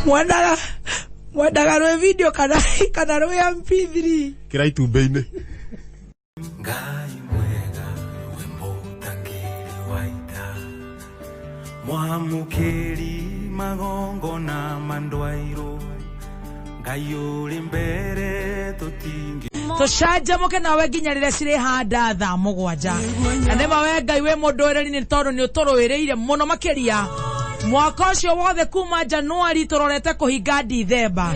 Mwendaga mwendaga rwĩ video kana rwĩ MP3? Kĩra itumbĩ-inĩ. Ngai mwega we mũtangĩri wa ita, mwamũkĩri magongona mandwairũ, Ngai ũrĩ mbere tũtingĩ Tũcanjamũke nawe nginya rĩrĩa cirĩhanda thaa 7. Na nĩma we Ngai wĩ mũndũĩrĩri, nĩ tondũ nĩ ũtũrũĩrĩire mũno makĩria mwaka ũcio wothe kuma Januari tũrorete kũhinga Dithemba.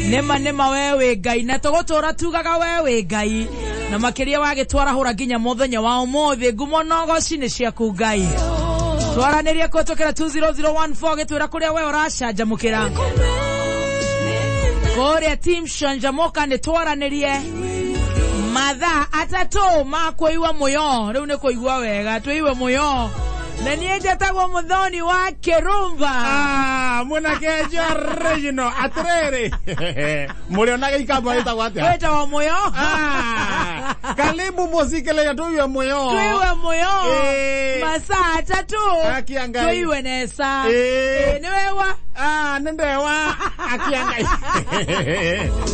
Nĩma nĩma we wĩ Ngai, na tũgũtũra tugaga we wĩ Ngai, na makĩria wagĩtwarahũra nginya mũthenya wa ũmũthĩ. Ngumo na ũgoci nĩ ciaku Ngai. Twaranĩrie kũhetũkĩra 20014, gĩtwĩra kũrĩa we ũracanjamũkĩra. Kũrĩa team Canjamũka nĩ twaranĩrie mathaa 3 ma kũigua mũyo. Rĩu nĩ kũigua wega, tũigue mũyo. Na niĩ njetagwo Mũthoni wa Kĩrumba. Ah, mwanake original atĩrĩrĩ, mũrĩonaga ikamba ĩtagwo atĩa? Wĩtagwo mũyo. Ah, karibu mũcikĩrĩria tũigue mũyo. Tũigue mũyo. Ĩĩ. Masaa 3. Akia Ngai. Tũigue nesa. Ĩĩ. Ĩĩ, nĩ wewa. Ah, nĩ ndewa akia Ngai.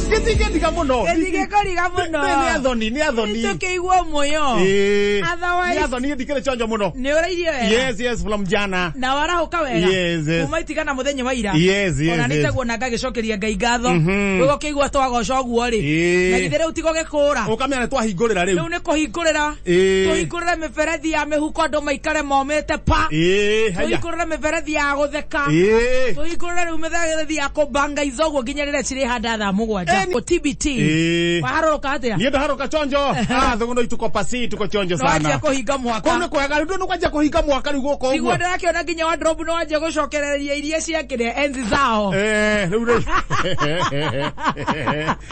Gĩtingĩtiga mũno. Gĩtingĩkũriga mũno. Nĩ athoni, nĩ athoni. Tũkĩigua mũyo. Ĩĩ. Otherwise- Nĩ athoni, ndikĩrĩ chonjo mũno. Nĩ ũrairie wega? Yes, from jana. Na warahũka wega? Yes. Kuma itigana mũthenya wa ira? Yes. Ona nĩ taguo na ngagĩcokeria Ngai ngatho. Rĩu ũkĩigua twagoca ũguo rĩ. Ĩĩ. Na githĩ rĩu tigo gĩkũra? Ũkamenya nĩ twahingũrĩra rĩu. Rĩu nĩ kũhingũrĩra. Ĩĩ. Tũhingũrĩre mĩberethi ya mĩhuko andũ maikare momĩte pa. Ĩĩ, haya. Tũhingũrĩre mĩberethi ya gũtheka. Ĩĩ. Tũhingũrĩre rĩu mĩberethi ya kũbanga izo ũguo nginya rĩrĩa cirĩhanda thaa 7. Ĩĩ. TBT. Ĩĩ. Waharũrũka atĩa? Niĩ ndaharũka chonjo. Ah, thũgũno ituko pasi, tuko chonjo Nĩwanjia sana. kũhinga mwaka. Kũu nĩ kwega, rĩu nĩ kwanjia kũhinga mwaka rĩu gũkũ Niguo ũguo. ndĩrakĩona nginya wardrobe nĩ wanjia gũcokereria iria ciakĩrĩa enzi zao. Eh, rĩu rĩu.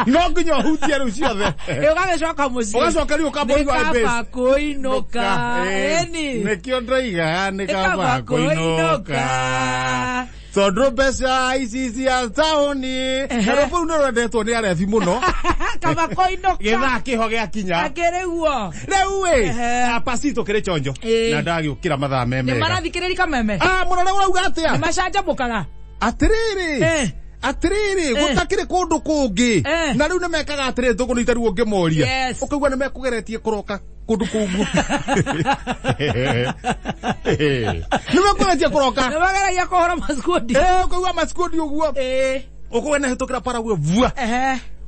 No nginya ũhutie rĩu ciothe. Ĩ, ũgagĩcoka mũciĩ. Ũgacoka rĩu ũkamba Nĩ ũigua kaba base. kũinũka. Eh, Ĩni. Nĩkĩo ndaiga nĩ Nĩ kaba kaba kũinũka. kũinũka. Tondũ mbeca ici cia taũni, na rũmbu rũu nĩ rwendetwo nĩ arebi mũno. Kaba kũinũka. Gĩthaa kĩho gĩakinya. Akĩrĩ guo. Rĩu ĩ, pasi tũkĩrĩ chonjo. Ĩĩ. Na ndagĩũkĩra mathaa me Nĩ mega. marathikĩrĩria kameme? Ah, mũrore ũrauga atĩa? Nĩ macanjamũkaga? Atĩrĩrĩ. Atĩrĩrĩ, gũtakĩrĩ kũndũ kũngĩ. Na rĩu nĩ mekaga atĩrĩrĩ, thũgũnĩ ita rĩu ũngĩmoria. Ũkaigua nĩ mekũgeretie kũroka kũndũ kũu. Nĩ mekũgeretie kũroka. Nĩ mageragia kũhũra maskundi. Ũkaigua maskundi ũguo. Ũkauga nĩ hĩtũkĩra Paraguay vua.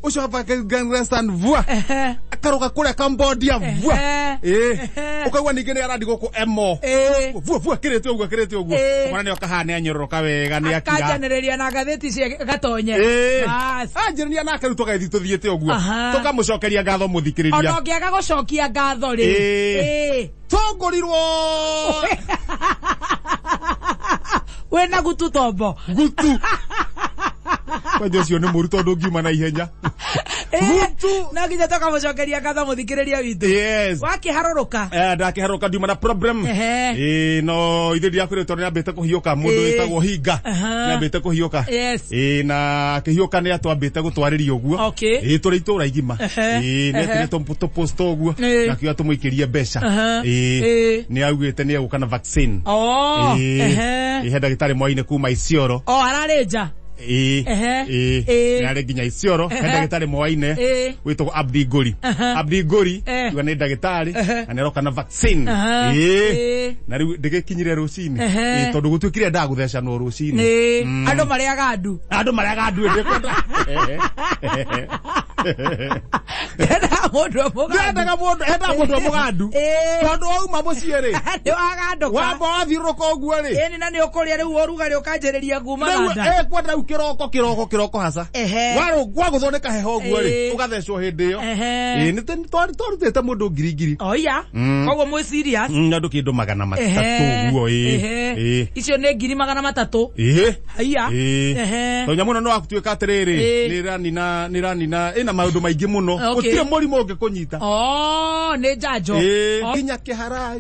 Ũcio hapa Afghanistan vua. Akaroka kũrĩa Cambodia vua. Ũkaigua ningĩ nĩ arandi gũkũ Emo. Vua vua kĩrĩte ũguo kĩrĩte ũguo. Ũkona nĩ okaha nĩ anyororoka wega nĩ akira. Akanjanĩrĩria na ngathĩti cia gatonye. Bas. Anjĩrĩria nake rĩu tũgagĩthiĩ tũthiĩte ũguo. Tũkamũcokeria ngatho mũthikĩrĩria. Ona ũngĩaga gũcokia ngatho rĩ. Tũngũrirwo. Wĩna gutu tombo. Gutu. Kwanja ũcio nĩ mũru tondũ ngiuma na ihenya. Gutu. No nginya tũkamũcokeria ngatho mũthikĩrĩria witũ. Yes. Wakĩharũrũka. Ndakĩharũrũka ndiuma na problem. No ithe ndirakwĩrire tondũ nĩambĩte kũhiũka mũndũ wĩtagwo Hinga. Nĩambĩte kũhiũka. Na akĩhiũka nĩ atwambĩte gũtwarĩria ũguo. Tũrĩ itũra igima. Nĩetire tũpost ũguo. Na akiuga tũmũikĩrie mbeca. Nĩ augĩte nĩ egũka na vaccine. He ndagĩtarĩ mwaine kuma Isiolo. Ararĩ nja. Nĩ arĩ nginya Isiolo. He ndagĩtarĩ mwaine wĩtagwo Abdi Ngũri. Abdi Ngũri uga nĩ ndagĩtarĩ na nĩ aroka na vaccine. Na rĩu ndĩgĩkinyire rũcinĩ. Tondũ gũtuĩkire endaga gũthecanwo rũcinĩ. Andũ marĩaga ndu. Andũ marĩaga ndu ĩndĩ kwenda. Endaga mũndũ mũgandu. Endaga mũndũ, endaga mũndũ mũgandu. Tondũ wauma mũciĩ rĩ. Nĩ wagandũka. Wamba wathiũrũrũka ũguo rĩ. Ĩni na nĩ ũkũrĩa rĩu ũrugarĩ ũkanjĩrĩria kuma Rĩu, ganda. kwenda rĩu kĩroko, kĩroko, kĩroko haca. Wagũthondeka heho ũguo rĩ, ũgathecwo hĩndĩ ĩyo. Nĩ twarutĩte mũndũ ngiri ngiri. Oya. Koguo mwĩ serious. Andũ kĩndũ 300 ũguo, Icio nĩ ngiri 300. Haiya. Tonya mũno no atuĩka atĩrĩrĩ, nĩ ĩranina, nĩ ĩranina, ĩna maũndũ maingĩ mũno. Gũtirĩ mũrimũ ũngĩkũnyita. Nĩ njanjo. Nginya kĩhara,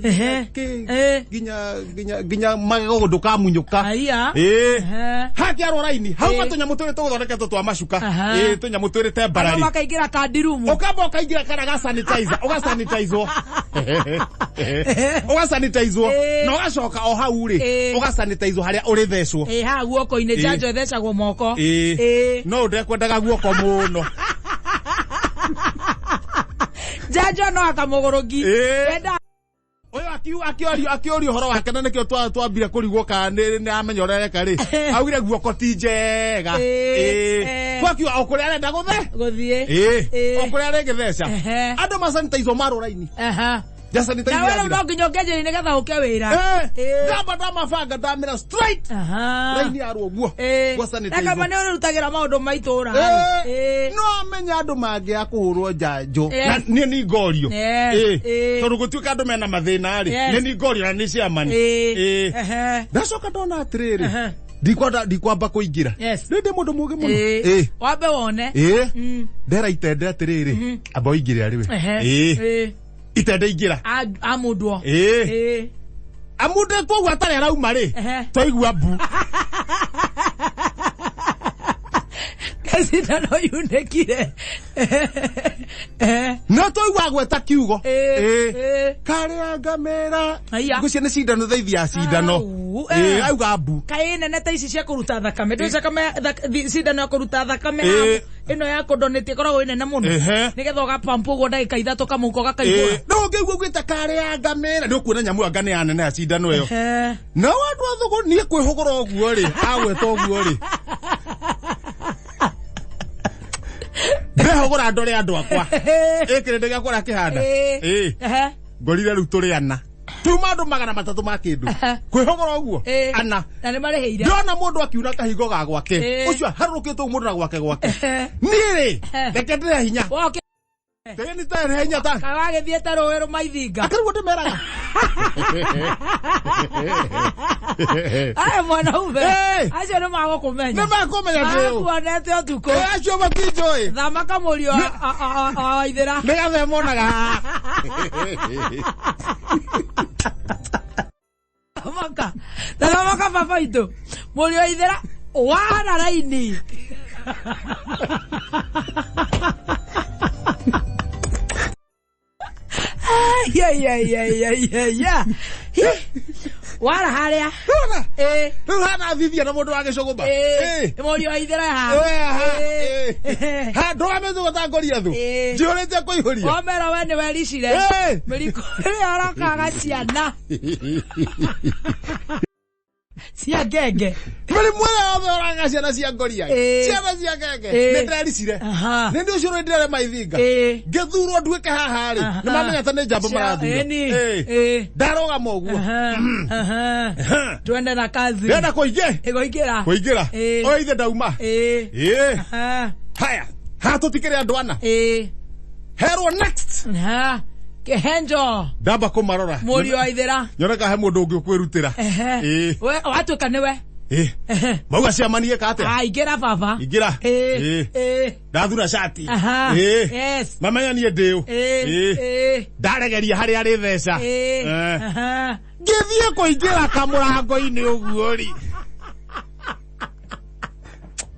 nginya magego ndũkamunyũka. Hakĩarwo raini hau matũnyamũ tũrĩ tũgũthondeketwo twa macuka. Tũnyamũ twĩrĩ temporary. Makaingĩra kandirumu. Ũkamba ũkaingĩra kana ga sanitizer, ũgasanitizwo. Ũgasanitizwo na ũgacoka o hau rĩ, ũgasanitizwo harĩa ũrĩthecwo. Haha guoko-inĩ njanjo ĩthecagwo moko. No ndekwendaga guoko mũno. Njanjo no akamũgũrũki. Ũyũ akĩũrio ũhoro wake na nĩkĩo twambire kũrigwo kana nĩ amenya ũrĩa areka rĩ, augire guoko ti njega. Gwakiuga o kũrĩa arenda gũthiĩ. O kũrĩa arĩgĩtheca. Andũ masanitizwo marũ raini. Na wewe no nginya ũkĩanjĩrĩrie nĩgetha ũke wĩra. Ndamba ndamabanga ndamĩra straight. Raini yarwo ũguo. Na kama nĩ ũrutagĩra maũndũ ma itũũra. No amenya andũ mangĩaga kũhũrwo njanjo. Na niĩ nĩ ngorio. Tondũ gũtuĩka andũ mena mathĩna rĩ, nĩ nĩ ngorio na nĩ ciamani. Ndacoka ndona atĩrĩrĩ, ndikwamba kũingĩra. Rĩu ndĩ mũndũ mũũgĩ mũno. Wambe wone. Ndera itende atĩrĩrĩ, amba ũingĩre arĩ we. Itende ingĩra. Amundwo. Amundĩtwo ũguo atarĩ arauma rĩ, twaigua mbu. Cindano yunĩkire. No twaigua agweta kiugo. Karĩa ngamĩra. Ngwĩciria nĩ cindano thaithi ya cindano. Auga mbu. Kaĩ nene ta ici cia kũruta thakame. Ndũĩ cindano ya kũruta thakame ĩno ya kũndonate ĩkoragwo ĩ nene mũno. Nĩgetha ũgapamp ũguo ndagĩka ithatũ kamũhuko gakaihũra. No ũngĩigua ũguĩte karĩa ngamĩra nĩ ũkuona nyamũ anga nĩ ya nene ya cindano ĩyo. No andũ a thũgũ niĩ kwĩhũgũra ũguo rĩ, agweta ũguo rĩ. Ndehũgũra ndore andũ akwa. Kĩrĩndĩ gĩakwa ũrĩa kĩhana. Ngorire rĩu tũrĩ ana. Tuma andũ 300 ma kĩndũ. Kwĩhũgũra ũguo ana. Na nĩ marĩhĩire. Ndona mũndũ akiuna kahingo ga gwake. Ũcio harũrũkĩte mũndũ na gwake gwake. Niĩ rĩ, reke ndĩre hinya. Tene ta hinya ta. Kawagĩthiĩte rũĩ rũmaithinga. Akĩrĩguo ndĩmeraga. Aya mwanaume. Acio nĩ magũkũmenya. Nĩ makũmenya ndĩũ. Makuonete ũtukũ. Acio matinjũĩ. Thamaka mũriũ wa Waithĩra. Nĩ gathe monaga. Thamaka. Thamaka baba itũ. Mũriũ wa Waithĩra wara raini. Ya. Wara harĩa. Rĩu hana thithia na mũndũ wa gĩcũgũma. Mũriũ wa Waithĩra haha. Ha ndũgamĩte ta Goliathũ. Njihũrĩte kũihũria. Wamera we nĩ wericire. Mĩriko ĩrĩa ũrokaga ciana. Cia ngenge. Mĩrimũ ĩrĩa yothe ũraga ciana cia ngoria. Ciana cia ngenge. Nĩ ndĩrericire. Nĩ ndĩ ũcio ndĩrere maithinga. Ngĩthurwo nduĩke haha rĩ. Nĩ mamenya ta nĩ njambo marathura. Ndarũgama ũguo. Twende na kazi. Ndĩrenda kũingĩ. Kũingĩra. Kũingĩra. O ithe ndauma. Haya. Haha tũtikĩrĩ andũ ana. Herwo next. Kĩhenjo. Ndamba kũmarora. Mũriũ wa Waithĩra. Nyoneka he mũndũ ũngĩ ũkwĩrutĩra. We watuĩka nĩwe. Mauga ciamanie ka atĩa? Ingĩra baba. Ingĩra. Ndathura cati. Yes. Mamenya niĩ ndĩũ. Ndaregeria harĩa arĩtheca. Ngĩthiĩ kũingĩra kamũrango-inĩ ũguo rĩ.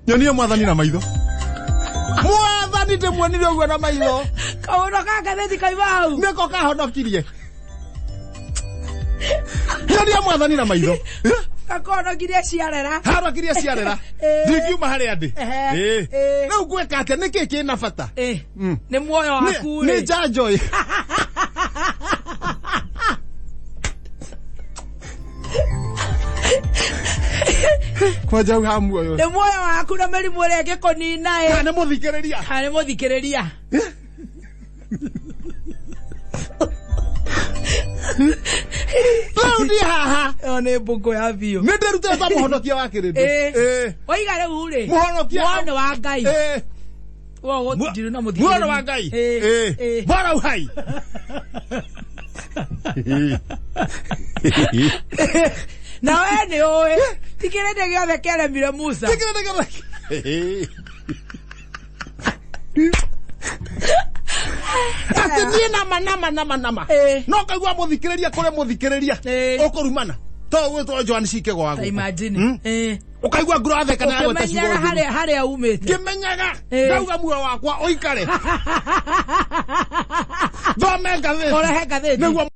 Nyonie mwathani na maitho. Mwathani ndĩmuonire ũguo na maitho. Kaũndũ ka ngathĩti kauma hau. Nĩko kahonokirie. Nyonie mwathani na maitho. Kakonokirie ciarera. Harokirie ciarera. Ndingiuma harĩa ndĩ. Rĩu ngwĩka atĩa? Nĩkĩ kĩna bata? Nĩ muoyo waku rĩ. Nĩ njanjo ĩ. Kwanja hau ha muoyo. Nĩ muoyo waku na mĩrimũ ĩrĩa ĩngĩkũnina ĩ. Kana nĩ mũthikĩrĩria. Kana nĩ mũthikĩrĩria. Rĩu ndiĩ haha. Ĩyo nĩ mbũkũ ya biũ. Nĩ ndĩrutĩte ta mũhonokia wa kĩrĩndĩ. Waiga rĩu rĩ. Mũhonokia. Muoyo wa Ngai. Muoyo wa Ngai. Bora uhai. Na we nĩ ũĩ. Ti kĩrĩndĩ gĩothe kĩaremire Musa. Ti kĩrĩndĩ gĩothe. Niĩ nama nama nama nama. Ĩĩ. No kaigua mũthikĩrĩria kũrĩ mũthikĩrĩria. Ĩĩ. Ũkũrumana. To gwĩtwo Joan Cike gwa Ta gũkũ. imagine. Mm. Ĩĩ. Ũkaigua ngoro atheka na agweta ciugo Ũkĩmenyaga njũru. harĩa harĩa umĩte. Ngĩmenyaga. Ĩĩ. Ndauga muoyo wakwa ũikare. Thome ngathĩti. Ũrehe ngathĩti. Nĩguo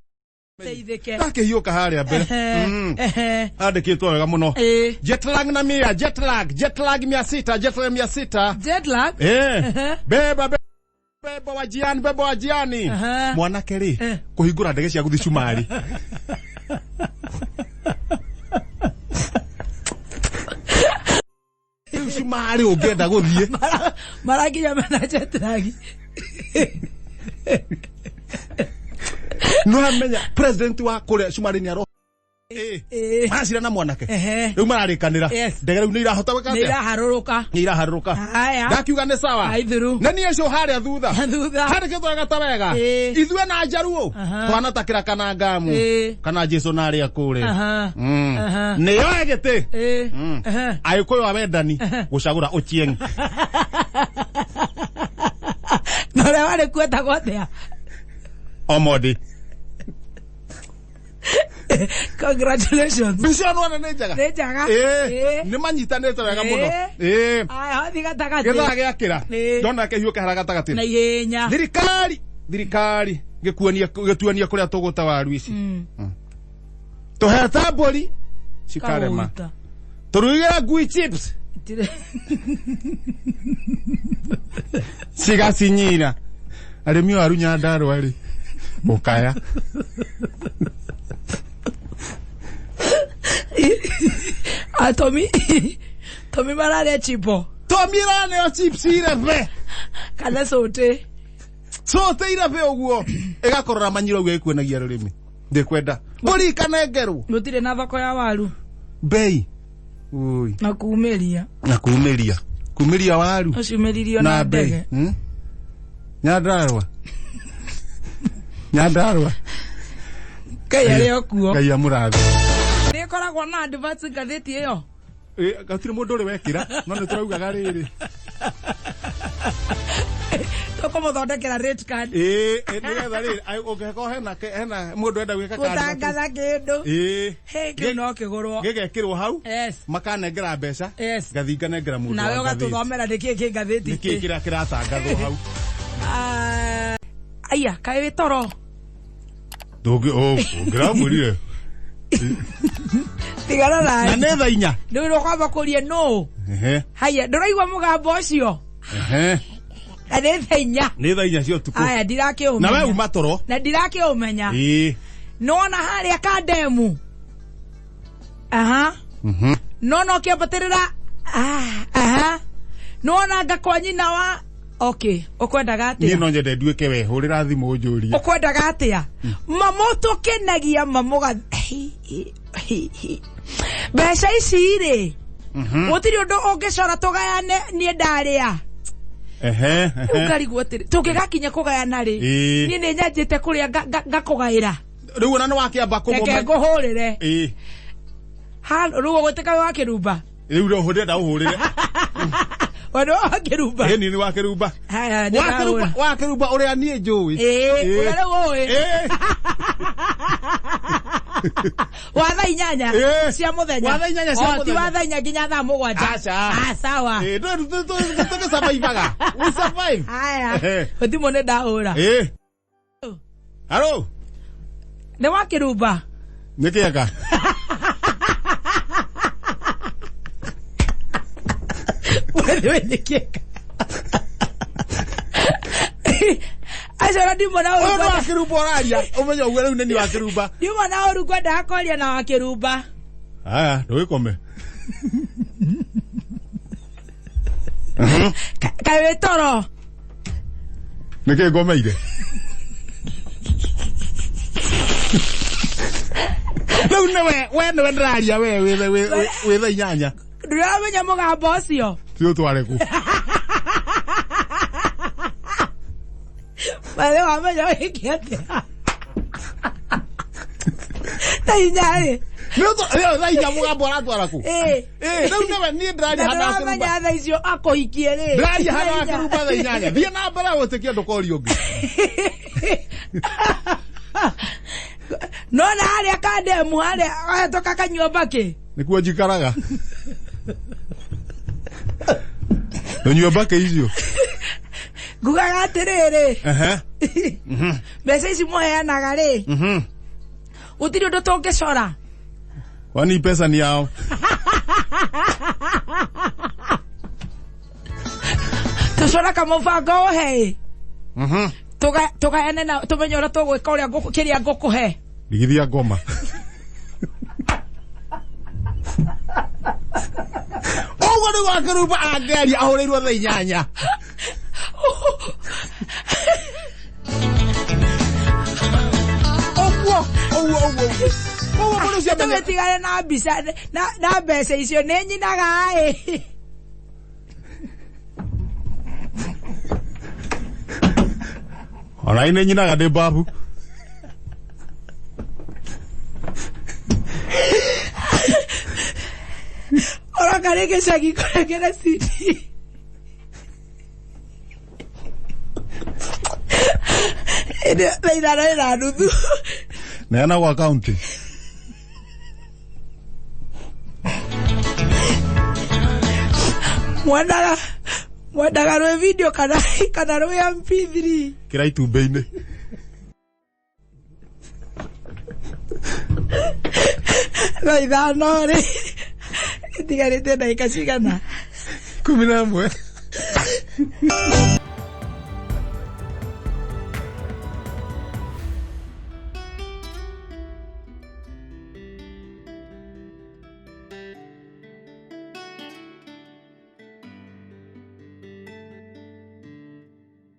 Teithĩke. ndakĩhiũka harĩa mbere. Ehe, Mm. ehe. Andĩkĩtwo wega mũno. Ĩĩ. Jet lag na mia, jet lag, jet lag 600, jet lag 600. Jet lag. Eh. Ehe. Beba beba wa jiani, beba wa jiani. Aha. Mwanake rĩ, Eh. kũhingũra ndege cia gũthiĩ Cumarĩ. Rĩu Cumarĩ ũngĩenda gũthiĩ. Marakinya mena jet lag. Nĩwamenya president wa kũrĩa Cumarĩ nĩ aro Eh. Ĩĩ. Maracira na mwanake. Ehe. Rĩu mararĩkanĩra. Yes. Ndege rĩu nĩ irahota gwĩka Nĩ atĩa? iraharũrũka. Nĩ iraharũrũka. Haya. Ndakiuga nĩ sawa. Aithuru. Na niĩ ũcio harĩa thutha. Thutha. Handĩkĩtwo wega ta wega. Ĩĩ. Ithuĩ na njaruo. Aha. Twana ta kĩra kana ngamu. Ĩĩ. Kana Jesu na arĩa kũrĩa. Aha. Mm. Aha. Nĩyo gĩtĩ. Ĩĩ. Mm. Ehe. Agĩkũyũ a wendani gũcagũra Ochieng. Na ũrĩa warĩ kuo etagwo atĩa? Omondi. Congratulations. Mbica ĩno nĩwona nĩ njega. Nĩ njega. Ĩĩ. Ĩĩ. Nĩ manyitanĩte wega mũno. Ĩĩ. Ĩĩ. Aya, hothi gatagatĩ. Gĩthaa gĩakĩra. Ĩĩ. Ndona kĩhiũka harĩa gatagatĩ. Na ihenya. Thirikari thirikari gĩkuonia gĩtuonia kũrĩa tũgũta waru ici. Tũheta mbũri cikarema. Kaũita. Tũrugĩra ngui chips Tire- cigacinyira. Arĩmi a waru Nyandarũa rĩ ũkaya. Ah, Tomi. Tomi mararĩa chipo. Tomi ĩraneo chips irebe. Kana cũtĩ. Cũtĩ irebe ũguo. Ĩgakorora manyiro ũguo ĩkuonagia rũrĩmĩ. Ndĩkwenda. Mbũri ikanengerwo. Gũtirĩ na thoko ya waru. Bei. Ui. Na kumĩria. Na kumĩria. Kumĩria waru. Ũciumĩririo na bei. ndege. Hmm? Nyandarũa. Nyandarũa. Ngai arĩ o kuo. Ngai amũrathime. Nĩ ĩkoragwo na advance ngathĩti ĩyo. Ĩ, Gũtirĩ mũndũ ũrĩ wekĩra no nĩ tũraugaga rĩrĩ. Tũkũmũthondekera rate card. Ĩ, ĩ, nĩgetha rĩrĩ ũngĩkorwo hena hena mũndũ enda gwĩka kandi Gũtangatha kĩndũ. Ĩ. Hĩ, kĩu no kĩgũrwo. Gĩgekĩrwo hau. Yes. Makanengera mbeca. Yes. Ngathiĩ nganengera mũndũ Nawe wa ngathĩti. ũgatũthomera nĩkĩĩ kĩ ngathĩti. Nĩkĩĩ kĩrĩa kĩratangathwo hau. Ah, Aya, kaĩ wĩ toro. Ũngĩramwĩrire. Tigana Na naĩ. nĩ thaa inya. Rĩu ũkwamba kũria nũ. Ehe. Haya, ndũraigua mũgambo ũcio. Ehe. Na nĩ thaa inya. Nĩ thaa inya cia ũtukũ. Aya, ndirakĩũmenya. Na we uma toro. Na ndirakĩũmenya. Ĩ. Nĩwona harĩa kandemu. Aha. Mhm. No no kĩambatĩrĩra. Ah, aha. Nĩwona anga kwa nyina wa Okay, ũkwendaga Niĩ atĩa? no nyende nduĩke we hũrĩra thimũ ũnjũrie. Ũkwendaga atĩa? Mamũtũkenagia mamũga mbeca ici rĩ gũtirĩ ũndũ ũngĩcora tũgayane niĩ ndarĩa. Ehe. Rĩu Ehe. ngarigwo atĩrĩ tũngĩgakinya kũgayana rĩ Ĩĩ. niĩ nĩ nyanjĩte kũrĩa ngakũgaĩra. Rĩu ona nĩ wakĩamba Reke kũmũmenya. ngũhũrĩre. Ĩ. Rĩu ũgũtĩka wĩ wa kĩrumba. Rĩu rĩ ũrenda ũhũrĩre. We nĩ wa kĩrumba. Ĩ ni wa kĩrumba. Haya, nĩ Wa kĩrumba ndahũra. wa kĩrumba ũrĩa niĩ njũĩ. Ĩĩ, ũrĩa rĩu ũĩ. Ĩ. Wa thaa inyanya Ĩĩ. cia mũthenya. Wa thaa inyanya cia Oh, ti mũthenya. wa thaa inya nginya thaa mũgwanja. Aca. Ah, sawa. Ĩ, tũgĩsurvivaga. We survive. Haya. Ehe. Thimũ nĩ ndahũra. Ĩ. Haro. Nĩ wa kĩrumba. Nĩ kĩega. Wewe nĩ kĩega. Acio na ndimona Ũyũ ũru nĩ wa kwenda. kĩrumba ũraria. Ũmenye ũguo rĩu nĩ niĩ wa kĩrumba. Ndimona ũru kwendaga kwaria na wa kĩrumba. Aya, ndũgĩkome. Kaĩ wĩ toro. Nĩkĩ ngomeire? Rĩu nĩwe we nĩwe ndĩraria we wĩ thaa inyanya. Ndũramenya mũgambo ũcio. Ti ũtware kũ? Wale wamenya wĩke atĩa. Thaa inya rĩ. Thaa inya mũgambo ũratwara kũ? Ĩĩ. Ĩ, rĩu nĩwe niĩ ndĩraria Na handũ ha ndũramenya kĩrumba. thaa icio akũhikie rĩ. Ndĩraria handũ ha Thaa inya. kĩrumba thaa inyanya. Thiĩ na mbere gwĩtĩkia ndũkoria ũngĩ. Nona harĩa kandemu harĩa wahetoka kanyua mbakĩ. Nĩkuo njikaraga. Nyua mbakĩ icio. Ngugaga atĩrĩrĩ, Ehe. mbeca ici mũheanaga rĩ, gũtirĩ ũndũ tũngĩcora. Kwani pesa ni yao? Tũcora kamũbango ũhe. Tũgayane na tũmenye ũrĩa tũgwĩka ũrĩa kĩrĩa ngũkũhe. Rigithia ngoma. Ũguo nĩguo akĩrumba angĩaria ahũrĩirwo thaa inyanya. Ũguo ũguo ũguo ũguo mũndũ ũcio amenye. Tũgĩtigane na mbica na mbeca icio nĩ nyinaga ĩ. Ona nĩ nyinaga ndĩ babu. Ũroka rĩ gĩcagi kũrengere CD. Thaa ithano ĩna nuthu. Neana gwa kaunti. Mwendaga rwĩ video kana rwĩ MP3. Kĩra itumbĩ-inĩ. Thaa ithano rĩ itigarĩte ndagĩka cigana? 11.